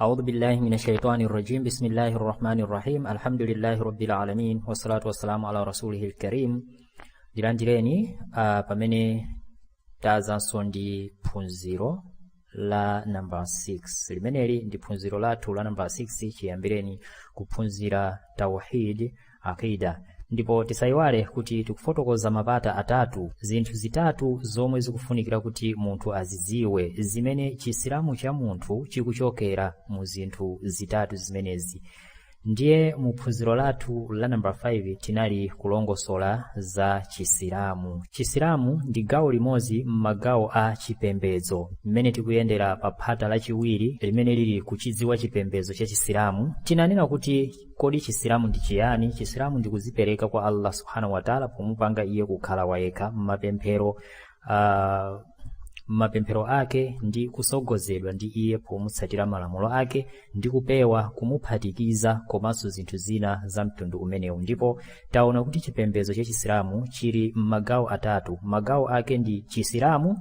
أعوذ بالله من الشيطان الرجيم. بسم الله الرحمن الرحيم. الحمد لله رب العالمين والصلاة والسلام على رسوله الكريم. Ndilandireni pamene tazanso ndi phunziro la number 6. Limeneli ndi phunziro lathu la number 6 chiyambireni kuphunzira tauhid, aqida. Ndipo tisayiwale kuti tikufotokoza mapata atatu, zinthu zitatu zomwe zikufunikira kuti munthu azidziwe, zimene Chisilamu cha munthu chikuchokera mu zinthu zitatu zimenezi. Ndiye mu phunziro lathu la number 5 tinali kulongosola za Chisilamu. Chisilamu ndi gawo limodzi m'magawo a chipembedzo. Mmene tikuyendera pa phata lachiwiri limene lili kuchidziwa chipembedzo cha Chisilamu, tinanena kuti kodi Chisilamu ndi chiyani? Chisilamu ndi kuzipereka kwa Allah subhanahu wa ta'ala pomupanga iye kukhala wayekha m'mapemphero ake, ndi kusogozedwa ndi iye pomutsatira malamulo ake, ndi kupewa kumuphatikiza komanso zinthu zina za mtundu umenewu. Ndipo taona kuti chipembedzo cha Chisilamu chili m'magawo atatu. Magawo ake ndi Chisilamu,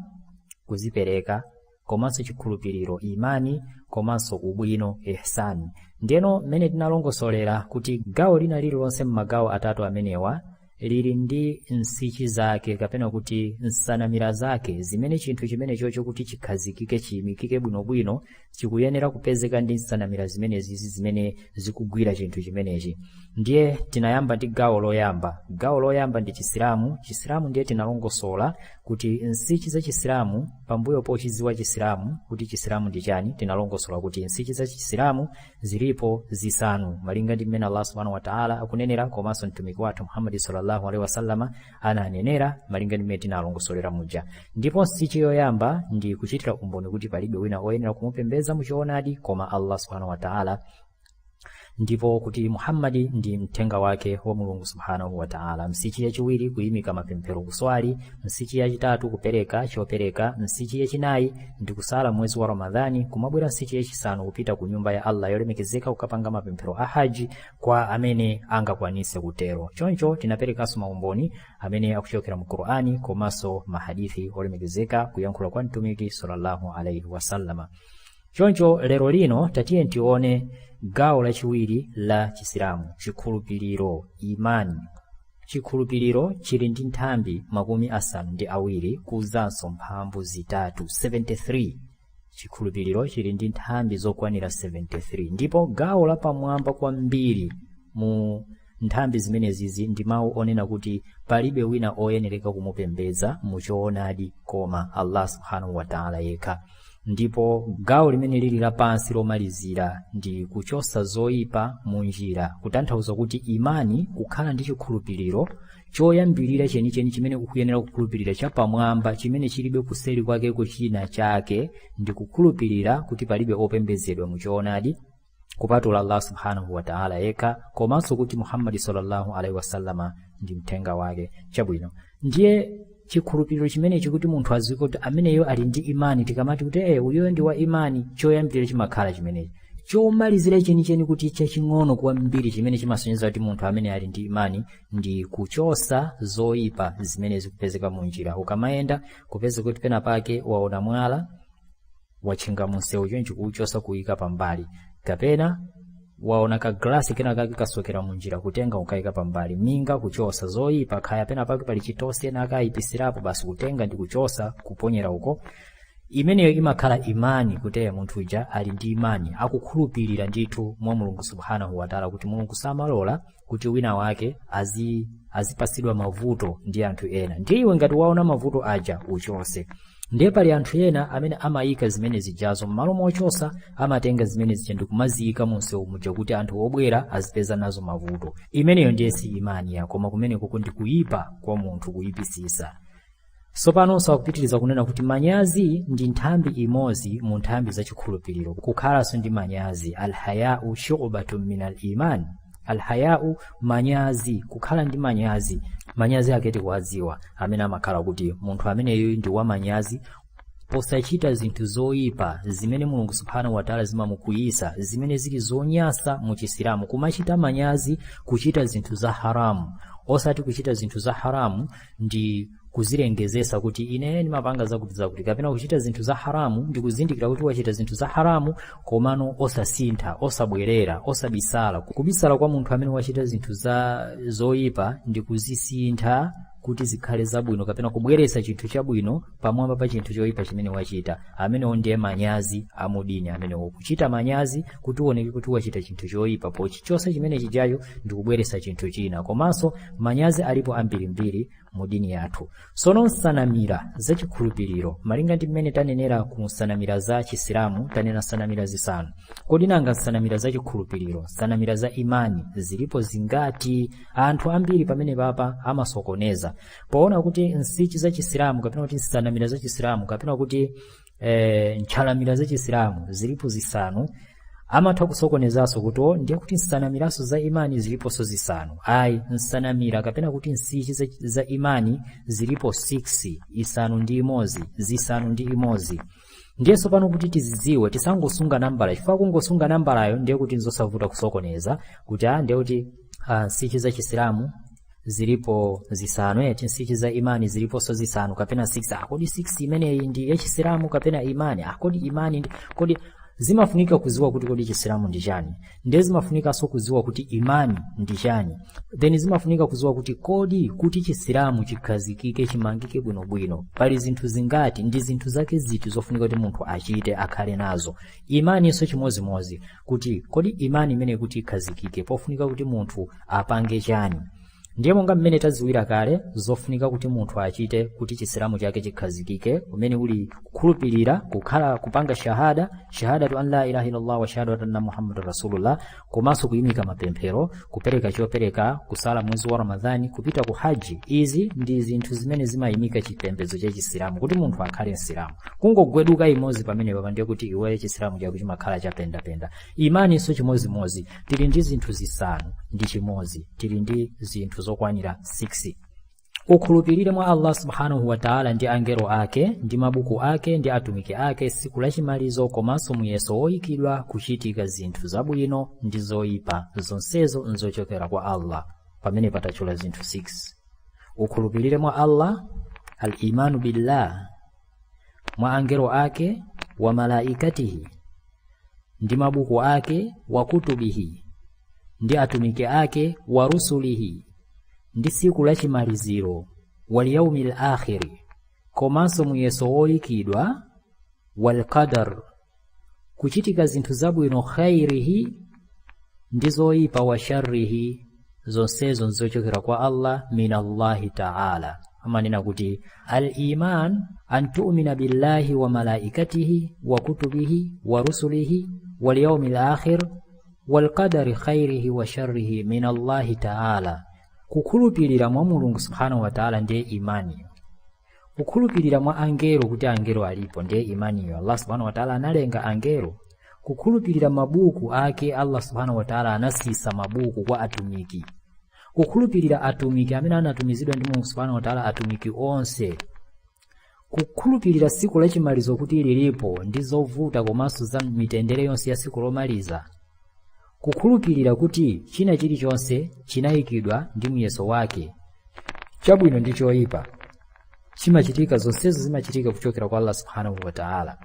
kuzipereka, komanso chikhulupiriro, imani, komanso ubwino, ihsani. Ndeno mmene tinalongosolera kuti gawo lina lililonse m'magawo atatu amenewa lili ndi nsichi zake, kapena kuti nsanamira zake, zimene chinthu chimene chocho kuti chikhazikike, chiyimikike bwinobwino, chikuyenera kupezeka ndi nsanamira zimenezi zimene zikugwira chinthu chimenechi. Ndiye tinayamba ndi gawo loyamba. Gawo loyamba ndi Chisilamu. Chisilamu ndiye tinalongosola kuti nsichi za Chisilamu, pambuyo pochidziwa Chisilamu kuti Chisilamu ndi chani, tinalongosola kuti nsichi za Chisilamu zilipo zisanu malinga ndi mmene Allah subhanahu wa ta'ala akunenera, komanso mtumiki wathu Muhammad sallallahu alaihi wasallama ananenera, malinga ndi mmene tinalongosolera muja. Ndipo nsichi yoyamba ndi kuchitira umboni kuti palibe wina oyenera kumupembedza muchoonadi koma Allah subhanahu wa ta'ala, ndipo kuti Muhammadi ndi mthenga wake wa Mulungu subhanahu wa ta'ala. Nsichi yachiwiri, kuyimika mapemphero, kuswali. Nsichi yachitatu, kupereka chopereka. Nsichi yachinayi ndi kusala mwezi wa Ramadhani. Kumabwera nsichi yachisanu, kupita ku nyumba ya Allah yolemekezeka kukapanga mapemphero a haji kwa amene angakwanise kutero. Choncho tinaperekanso maumboni amene akuchokera mu Qur'ani komanso mahadithi olemekezeka, kuyankhula kwa mtumiki sallallahu alaihi wasallama. Choncho lero lino tatiye tione gawo lachiwiri la Chisilamu, chikhulupiriro, imani. Chikhulupiriro chili ndi nthambi 72 kuzanso mphambu 3, 73. Chikhulupiriro chili ndi nthambi zokwanira 73, ndipo gawo lapamwamba kwambiri mu nthambi zimenezizi ndi mawu onena kuti palibe wina oyenereka kumupembedza muchoonadi koma Allah subhanahu wa ta'ala yekha. Ndipo gawo limene lili lapansi lomalizira ndi kuchosa zoyipa mu njira, kutanthauza kuti imani, kukhala ndi chikhulupiriro choyambirira chenicheni chimene ukuyenera kukhulupirira chapamwamba, chimene chilibe kuseri kwakeko china chake, ndi kukhulupirira kuti palibe opembedzedwa muchoonadi kupatula Allah subhanahu wa ta'ala yekha, komanso kuti Muhammadi sallallahu alaihi wasallama ndi mthenga wake. Chabwino, ndiye chikhulupiriro chimenechi kuti munthu aziwe kuti ameneyo ali ndi imani, tikamati kuti uyo ndi wa imani, choyambirira chimakhala chimenechi. Chomalizira chenicheni, kuti chaching'ono kwambiri chimene chimasonyeza kuti munthu amene ali ndi imani, ndi kuchosa zoyipa zimene zikupezeka mu njira. Ukamayenda, kupeza kuti pena pake waona mwala watchinga munsewu, chonchi kuuchosa, kuyika pambali, kapena waona ka glasi kena kake kasokera munjira, kutenga ukayika pambali, minga, kuchosa zoyipa. Khaya pena pake pali chitosi ena akayipisirapo, basi kutenga ndi kuchosa, kuponyera uko. Imeneyo imakhala imani, kuti munthu uja ali ndi imani, akukhulupirira ndithu mwa Mulungu subhanahu wa ta'ala, kuti Mulungu samalola kuti wina wake azipasidwa mavuto ndi anthu ena. Ndiye iwe ngati waona mavuto aja, uchose. Ndiye pali anthu ena amene amayika zimene zijazo m'malo mochosa, amatenga zimene zija ndikumaziyika munsewu muja kuti anthu obwera azipeza nazo mavuto. Imeneyo ndiye si imani ya, koma kumeneko ndi kuyipa kwa munthu, kuyipisisa. Sopanonso akupitiriza kunena kuti manyazi ndi nthambi imodzi mu nthambi za chikhulupiriro. Kukhalanso ndi manyazi, alhayau shu'batun min al-iman. Alhayau, manyazi, kukhala ndi manyazi. Manyazi ake tikuwadziwa, amene amakhala kuti munthu ameneyo ndi wamanyazi posachita zinthu zoyipa zimene Mulungu subhanahu wa ta'ala zimamukwiyisa, zimene zili zonyasa mu Chisilamu. Kumachita manyazi kuchita zinthu za haramu, osati kuchita zinthu za haramu ndi Kuzilengezesa kuti ine ndimapanga zakuti zakuti, kapena kuchita zinthu za haramu ndi kuzindikira kuti wachita zinthu za haramu, komano osasintha, osabwerera, osabisala. Kubisala kwa munthu amene wachita zinthu za zoyipa ndi kuzisintha kuti zikhale zabwino, kapena kubweretsa chinthu chabwino pamwamba pa chinthu choyipa chimene wachita. Amenewo ndiye manyazi amudini amenewo, kuchita manyazi kuti uoneke kuti wachita chinthu choyipa, pochichonse chimene chijacho ndi kubweretsa chinthu china. Komanso manyazi alipo ambirimbiri mu dini yathu. Sono nsanamira zachikhulupiriro, malinga ndi mmene tanenera ku nsanamira za Chisilamu, tanena nsanamira zisanu. Kodi nanga nsanamira zachikhulupiriro, nsanamira za imani zilipo zingati? Anthu ambiri pamene papa amasokoneza poona kuti nsichi za Chisilamu, kapena kuti nsanamira za Chisilamu, kapena kuti ntchalamira za Chisilamu zilipo zisanu, amatha kusokonezanso kuti ndiye kuti nsanamiranso za imani ziliponso zisanu. Ayi, nsanamira kapena kuti nsichi za imani zilipo 6, 6, 6. Ndiyenso pano kuti tizidziwe, tisangosunga nambala, chifukwa kungosunga nambalayo ndiye kuti nzosavuta kusokoneza kuti ndiye kuti nsichi za Chisilamu zilipo zisanu, eti nsichi za imani ziliponso zisanu kapena 6. Kodi 6 imeneyi ndi yachisilamu kapena imani? Kodi imani kodi zimafunika kuziwa kuti kodi Chisilamu ndi chani, ndiye zimafunikanso kuziwa kuti imani ndi chani, then zimafunika kuziwa kuti kodi kuti Chisilamu chikhazikike, chimangike bwinobwino, pali zinthu zingati ndi zinthu zake ziti zofunika kuti munthu achite, akhale nazo. Imaninso chimozimozi, kuti kodi imani imene kuti ikhazikike pofunika kuti munthu apange chani. Ndiye monga mmene taziwira kale zofunika kuti munthu achite kuti Chisilamu chake chikhazikike, kumene uli kukhulupirira, kukhala kupanga shahada, shahadatu an la ilaha illallah wa shahadatu anna Muhammadur rasulullah, komanso kuyimika mapemphero, kupereka chopereka, kusala mwezi wa Ramadhani, kupita ku haji. Izi ndi zinthu zimene zimayimika chipembedzo cha Chisilamu kuti munthu akhale Msilamu. Kungogweduka imodzi pamene papa ndiye kuti iweyo Chisilamu chako chimakhala chapendapenda. Imaninso chimozimozi, tili ndi zinthu 6, tili ndi zinthu zokwanira 6. Ukhulupirire mwa Allah subhanahu wa ta'ala ndi angelo ake ndi mabuku ake ndi atumiki ake, tsiku lachimalizo, komanso muyeso woyikidwa kuchitika zinthu zabwino ndi zoyipa, zonsezo nzochokera kwa Allah. Pamene patachula zinthu 6: ukhulupirire mwa Allah, al-imanu billah, mwa angelo ake, wa malaikatihi, ndi mabuku ake, wa kutubihi, ndi atumiki ake, wa rusulihi, ndi tsiku lachimaliziro, wal yaumil akhiri, komanso muyeso woyikidwa, wal qadar, kuchitika zinthu zabwino, khairihi, ndi zoyipa, wa sharrihi, zonsezo nzochokera kwa Allah, min Allahi ta'ala. Amanena kuti al-iman an tu'mina billahi wa malaikatihi wa kutubihi wa rusulihi wal yaumil akhir wal qadari khairihi wa sharrihi min Allahi ta'ala. Kukhulupirira mwa Mulungu subhanahu wa ta'ala ndiye imani. Kukhulupirira mwa angelo, kuti angelo alipo, ndiye imaniyo. Allah subhanahu wa ta'ala analenga angelo. Kukhulupirira mabuku ake, Allah subhanahu wa ta'ala anasisa mabuku kwa atumiki. Kukhulupirira atumiki amene anatumizidwa ndi Mulungu subhanahu wa ta'ala, atumiki onse. Kukhulupirira tsiku lachimalizo kuti lilipo, ndi zovuta komanso za mitendere yonse ya tsiku lomaliza. Kukhulupirira kuti china chilichonse chinayikidwa ndi muyeso wake, chabwino ndi choyipa chimachitika, zonsezo zimachitika kuchokera kwa Allah subhanahu wa ta'ala.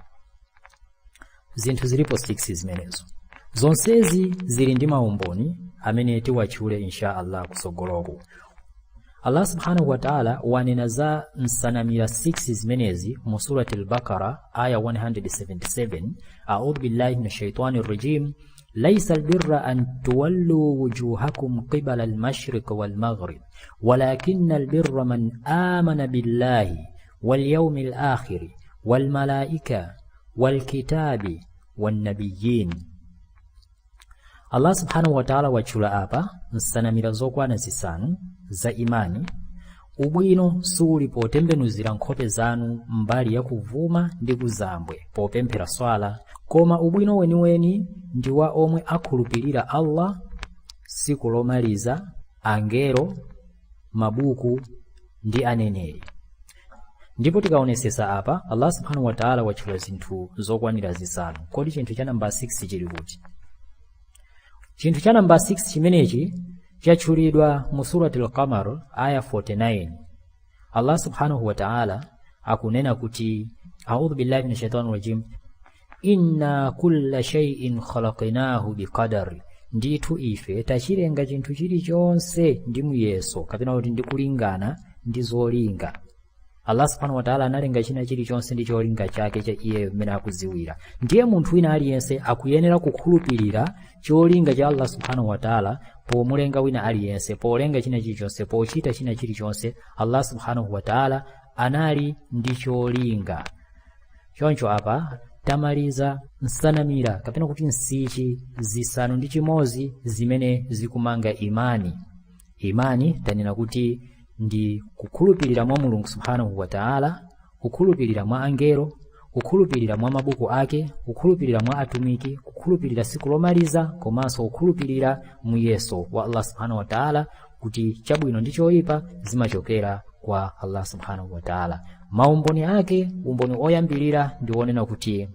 Zinthu zilipo 6 zimenezo, zonsezi zili ndi maumboni amene tiwatchule insha Allah kusogoloku. Allah subhanahu wa ta'ala wanena za nsanamira 6 zimenezi mu Surati al-Baqara aya 177: a'udhu billahi minash shaitani rajim, laysa albirra an tuwallu wujuhakum qibala al-mashriq wal-maghrib walakinna albirra man amana billahi wal yawmil akhir wal malaika wal kitabi wan nabiyyin. Allah subhanahu wa ta'ala watchula apa nsanamira zokwana 5 za imani. Ubwino suli potembenuzira nkhope zanu mbali ya kuvuma ndi kuzambwe popemphera swala, koma ubwino weniweni ndi wa omwe akhulupirira Allah, tsiku lomaliza, angelo, mabuku ndi aneneri. Ndipo tikaonesesa apa, Allah subhanahu wa ta'ala watchula zinthu zokwanira 5. Kodi chinthu cha namba 6 chili kuti? Chinthu cha namba 6 chimenechi chatchulidwa mu Surati al-Qamar aya 49. Allah subhanahu wa ta'ala akunena kuti a'udhu billahi minash shaitani rajim, inna kulla shay'in khalaqnahu biqadari, ndithu ife tachilenga chinthu chilichonse ndi muyeso kapena kuti ndi kulingana ndi zolinga. Allah subhanahu wa ta'ala analenga china chilichonse ndi cholinga chake cha iyeyo mmene akuziwira. Ndiye munthu wina aliyense akuyenera kukhulupirira cholinga cha Allah subhanahu wa ta'ala pomulenga wina aliyense, polenga china chilichonse, pochita china chilichonse. Allah subhanahu wa ta'ala anali ndi cholinga. Choncho apa tamaliza nsanamira kapena kuti nsichi 6 zimene zikumanga imani. Imani tanena kuti ndi kukhulupirira mwa Mulungu subhanahu wa ta'ala, kukhulupirira mwa angelo, kukhulupirira mwa mabuku ake, kukhulupirira mwa atumiki, kukhulupirira siku lomaliza, komanso kukhulupirira muyeso wa Allah subhanahu wa ta'ala kuti chabwino ndi choyipa zimachokera kwa Allah subhanahu wa ta'ala. Maumboni ake, umboni oyambirira ndi wonena kuti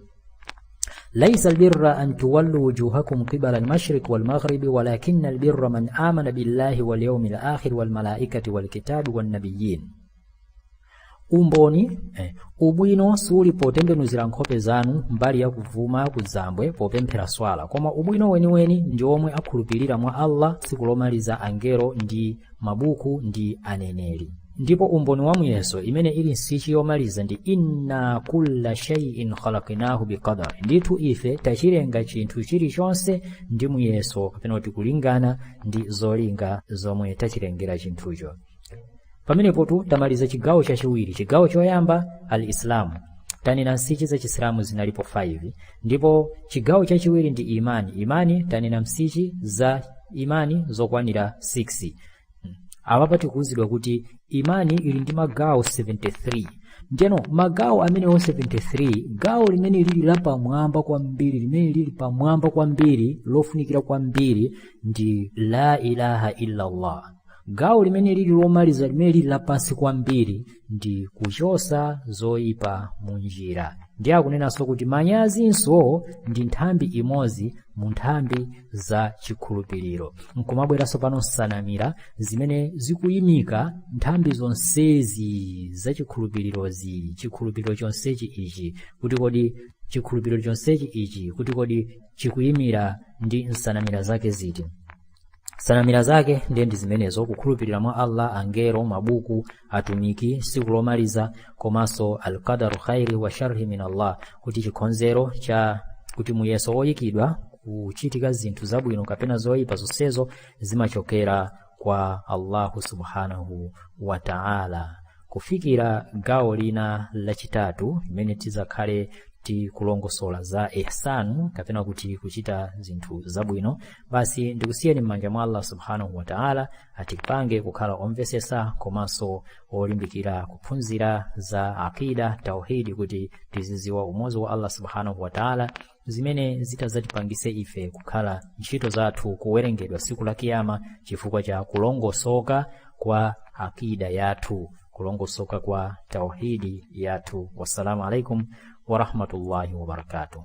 ليس البر أن تولوا وجوهكم قبل المشرق والمغرب ولكن البر من آمن بالله واليوم الآخر والملائكة والكتاب والنبيين. Umboni ubwino suli potembenuzira nkhope zanu mbali ya kuvuma kuzambwe popemphera swala, koma ubwino weniweni ndi omwe akhulupirira mwa Allah, tsiku lomaliza, angelo ndi mabuku ndi aneneri. Ndipo umboni wa muyeso imene ili nsichi yomaliza ndi inna kulla shay'in khalaqnahu biqadar, ndithu ife tachilenga chinthu chilichonse ndi muyeso kapena kuti kulingana ndi zolinga zomwe tachilengera chinthucho. Pamenepotu tamaliza chigawo chachiwiri. Chigawo choyamba al-Islamu, tanena nsichi za Chisilamu zinalipo 5, ndipo chigawo chachiwiri ndi imani. Imani tanena nsichi za imani zokwanira 6. Apa tikuwuzidwa kuti imani ili ndi magawo 73. Ndiyeno magawo amenewo 73, gawo limene lili lapamwamba kwambiri, limene lili pamwamba kwambiri, lofunikira kwambiri ndi la ilaha illallah. Gawo limene lili lomaliza, limene lili lapansi kwambiri ndi kuchosa zoyipa munjira. Ndiye akunenanso kuti manyazinso ndi nthambi imodzi mu nthambi za chikhulupiriro. Nkumabweranso pano nsanamira zimene zikuyimika nthambi zonsezi za chikhulupirirozi, chikhulupiriro chonsechi ichi, kuti kodi chikhulupiriro chonsechi ichi kuti kodi chikuyimira ndi nsanamira zake ziti. Nsanamira zake ndiye ndi zimenezo: kukhulupirira mwa Allah, angelo, mabuku, atumiki, tsiku lomaliza, komanso alqadaru khairi wa sharri min Allah, kuti chikonzero cha kuti muyeso woyikidwa kuchitika zinthu zabwino kapena zoyipa zonsezo zimachokera kwa Allahu subhanahu wa ta'ala. Kufikira gawo lina lachitatu limene tizakhale tikulongosola za ihsanu kapena kuti kuchita zinthu zabwino, basi ndikusiyeni m'manja mwa Allah subhanahu wa ta'ala atipange kukhala omvesesa komanso olimbikira kuphunzira za aqida tauhidi, kuti tiziziwa umodzi wa Allah subhanahu wa ta'ala, zimene zitazatipangise ife kukhala ntchito zathu kuwerengedwa siku la kiyama chifukwa cha kulongosoka kwa aqida yathu, kulongosoka kwa tauhidi yathu. Wassalamu alaikum warahmatullahi wabarakatuh.